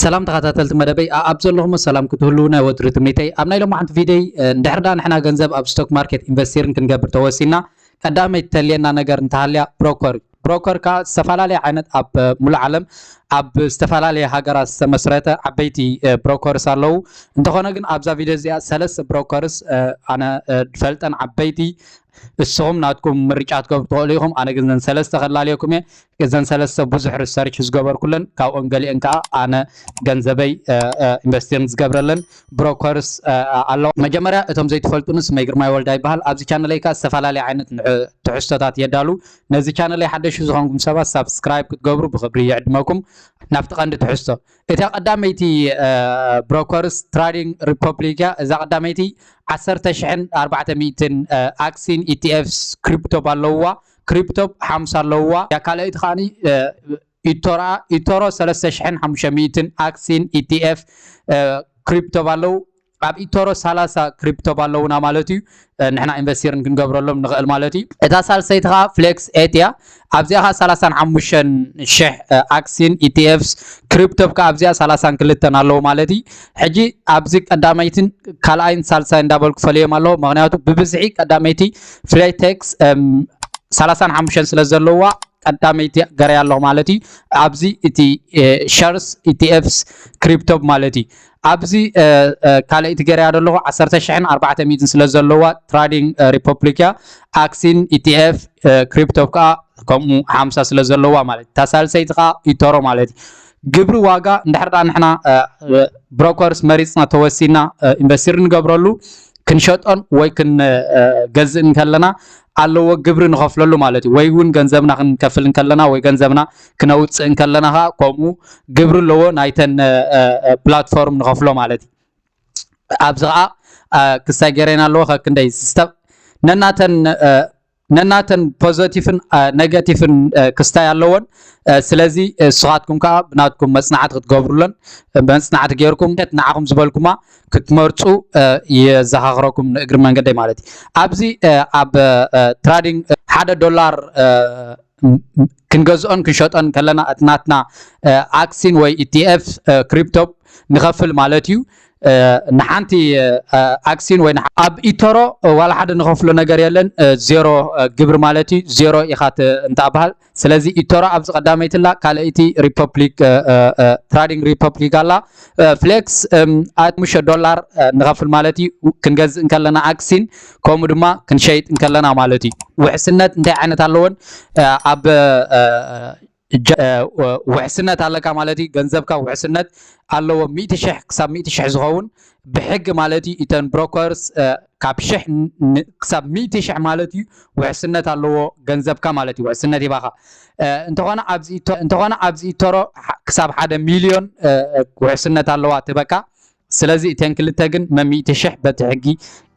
ሰላም ተኸታተልቲ መደበይ፣ ኣብ ዘለኹም ሰላም ክትህሉ ናይ ወትሪ ትምኒተይ። ኣብ ናይ ሎማዓንቲ ቪድዮይ እንድሕር ደኣ ንሕና ገንዘብ ኣብ ስቶክ ማርኬት ኢንቨስቲርን ክንገብር ተወሲና፣ ቀዳመይ ተልየና ነገር እንተሃልያ ብሮከር። ብሮከር ከኣ ዝተፈላለየ ዓይነት ኣብ ሙሉእ ዓለም ኣብ ዝተፈላለየ ሃገራት ዝተመስረተ ዓበይቲ ብሮከርስ ኣለዉ። እንተኾነ ግን ኣብዛ ቪድዮ እዚኣ ሰለስተ ብሮከርስ ኣነ ዝፈልጠን ዓበይቲ፣ እስኹም ናትኩም ምርጫ ክትገብሩ ትኽእሉ ኢኹም። ኣነ ግን ዘን ሰለስተ ከላልየኩም እየ። እዘን ሰለስተ ብዙሕ ሪሰርች ዝገበርኩለን፣ ካብኦም ገሊአን ከዓ ኣነ ገንዘበይ ኢንቨስቲርን ዝገብረለን ብሮከርስ ኣለዋ። መጀመርያ እቶም ዘይትፈልጡኒ፣ ስመይ ግርማይ ወልዳ ይበሃል። ኣብዚ ቻነለይ ከዓ ዝተፈላለየ ዓይነት ትሕዝቶታት የዳሉ። ነዚ ቻነለይ ሓደሹ ዝኾንኩም ሰባት ሳብስክራይብ ክትገብሩ ብክብሪ ይዕድመኩም። ናብቲ ቀንዲ ትሕዝቶ፣ እታ ቀዳመይቲ ብሮከርስ ትራዲንግ ሪፐብሊክ እያ። እዛ ቀዳመይቲ ዓሰርተ ሽሕን ኣርባዕተ ሚእትን ኣክሲን ኢቲኤፍስ ክሪፕቶፕ ኣለውዋ። ክሪፕቶፕ ሓምሳ ኣለውዋ። እያ ካልኣይቲ ከዓኒ ኢቶራ ኢቶሮ ሰለስተ ሽሕን ሓሙሽተ ሚእትን ኣክሲን ኢቲኤፍ ክሪፕቶፕ ኣለዉ። ኣብ ኢቶሮ ሰላሳ ክሪፕቶፕ ኣለውና ማለት እዩ። ንሕና ኢንቨስቲርን ክንገብረሎም ንኽእል ማለት እዩ። እታ ሳልሰይቲ ከዓ ፍሌክስ ኤት እያ። ኣብዚኣ ከዓ ሰላሳን ሓሙሽተን ሽሕ ኣክሲን ኢቲኤፍስ ክሪፕቶፕ ከዓ ኣብዚኣ ሰላሳን ክልተን ኣለዉ ማለት እዩ። ሕጂ ኣብዚ ቀዳመይትን ካልኣይን ሳልሳይ እንዳበልኩ ፈልዮም ኣለዉ። ምክንያቱ ብብዝሒ ቀዳመይቲ ፍሌቴክስ ሰላሳን ሓሙሽተን ስለ ዘለዋ ቀዳመይቲ ገረያ ኣለኹ ማለት እዩ። ኣብዚ እቲ ሸርስ ኢቲኤፍስ ክሪፕቶፕ ማለት እዩ። ኣብዚ ካልኣይቲ ገረያ ዘለኹ ዓሰርተ ሽሕን ኣርባዕተ ሚእትን ስለ ዘለዋ ትራዲንግ ሪፐብሊክ እያ። ኣክሲን ኢቲኤፍ ክሪፕቶፕ ከዓ ከምኡ ሓምሳ ስለ ዘለዋ ማለት እዩ። እታ ሳልሰይቲ ከዓ ኢቶሮ ማለት እዩ። ግብሪ ዋጋ እንድሕር ደኣ ንሕና ብሮከርስ መሪፅና ተወሲና ኢንቨስቲር ንገብረሉ ክንሸጦን ወይ ክንገዝእ እንከለና ኣለዎ ግብሪ ንኸፍለሉ ማለት እዩ። ወይ እውን ገንዘብና ክንከፍል እንከለና ወይ ገንዘብና ክነውፅእ እንከለና ከዓ ከምኡ ግብሪ ኣለዎ ናይተን ፕላትፎርም ንኸፍሎ ማለት እዩ። ኣብዚ ከዓ ክስታይ ገይረን ኣለዎ ከክንደይ ስተብ ነናተን ነናተን ፖዘቲቭን ነገቲቭን ክስታይ ኣለዎን። ስለዚ ንስኻትኩም ከዓ ብናትኩም መፅናዕቲ ክትገብሩለን መፅናዕቲ ገይርኩም ንዓኹም ዝበልኩማ ክትመርፁ የዘኻኽረኩም ንእግሪ መንገደይ ማለት እዩ። ኣብዚ ኣብ ትራዲንግ ሓደ ዶላር ክንገዝኦን ክንሸጦን ከለና እቲ ናትና ኣክሲን ወይ ኢቲኤፍ ክሪፕቶፕ ንኸፍል ማለት እዩ። ንሓንቲ ኣክሲን ወይ ኣብ ኢቶሮ ዋላ ሓደ ንኸፍሎ ነገር የለን። ዜሮ ግብሪ ማለት እዩ። ዜሮ ኢኻ እንታ በሃል። ስለዚ ኢቶሮ ኣብዚ ቀዳመይቲ ኣላ፣ ካልኣይቲ ሪፐብሊክ ትራዲንግ ሪፐብሊክ ኣላ። ፍሌክስ ኣት ሙሸ ዶላር ንኸፍል ማለት እዩ። ክንገዝእ እንከለና ኣክሲን ከምኡ ድማ ክንሸይጥ እንከለና ማለት እዩ። ውሕስነት እንታይ ዓይነት ኣለዎን ኣብ ውሕስነት ኣለካ ማለት እዩ። ገንዘብካ ውሕስነት ኣለዎ። ሚእቲ ሽሕ ክሳብ ሚእቲ ሽሕ ዝኸውን ብሕጊ ማለት እዩ። እተን ብሮከርስ ካብ ሽሕ ክሳብ ሚእቲ ሽሕ ማለት እዩ ውሕስነት ኣለዎ ገንዘብካ ማለት እዩ። ውሕስነት ይባኻ። እንተኾነ ኣብዚ ኢቶሮ ክሳብ ሓደ ሚልዮን ውሕስነት ኣለዋ ትበካ። ስለዚ እተን ክልተ ግን መሚእቲ ሽሕ በቲ ሕጊ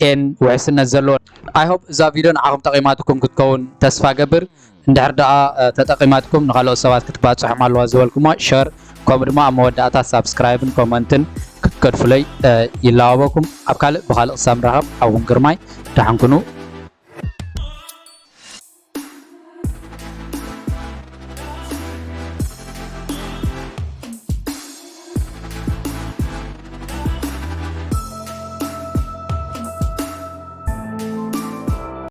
ኤን ውሕስነት ዘለዎ። I hope እዛ ቪድዮ ንዓኹም ጠቒማትኩም ክትከውን ተስፋ ገብር። እንድሕር ደኣ ተጠቒማትኩም ንኻልኦት ሰባት ክትባፅሖም ኣለዋ ዝበልኩሞ ሸር ከምኡ ድማ ኣብ መወዳእታ ሳብስክራይብን ኮመንትን ክትከድፉለይ ይላበኩም። ኣብ ካልእ ብኻልእ ክሳብ ንራኸብ ሓውኩም ግርማይ ደሓን ኩኑ።